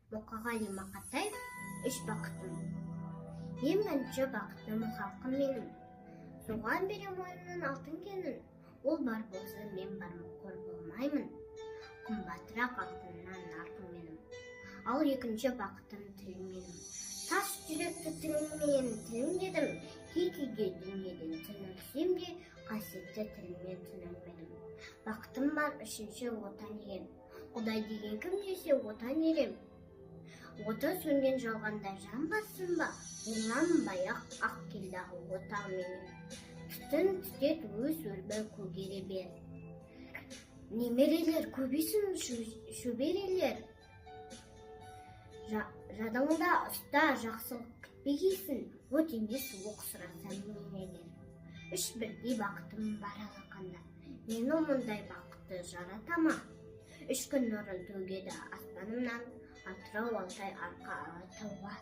Мұқағали Мақатаев, «Үш бақытым». Ең бірінші бақытым — халқым менің. Соған берем мойнымның алтын кенін. Ол бар болса, мен бармын, қор болмаймын. Қымбатырақ алтыннан нарқым менің. Ал екінші бақытым — тілім менің. Тас жүректі тілімменен тілім дедім. Кей кейде дүниеден түңілсем де, қасиетті тіліме түңілмедім. Бақытым бар үшінші — Отан деген. Құдай деген кім десе, Отан ерем. Оты сөнген жалғанда жан барсың ба, ойланбай-ақ ақ келдағы отауменен. Түтін түтет, өс, өрбі, көгере бер. Немерелер көбейсін, шөберелер. Жадыңда ұста, жақсылық күтпегейсің, от емес, оқ сұраса менен егер. Үш бірдей бақытым бар алақанда. Мені мұндай бақытты жарата ма? Үш күн нұрын төгеді аспанымнан: Атырау, Алтай, Арқа Алатауға.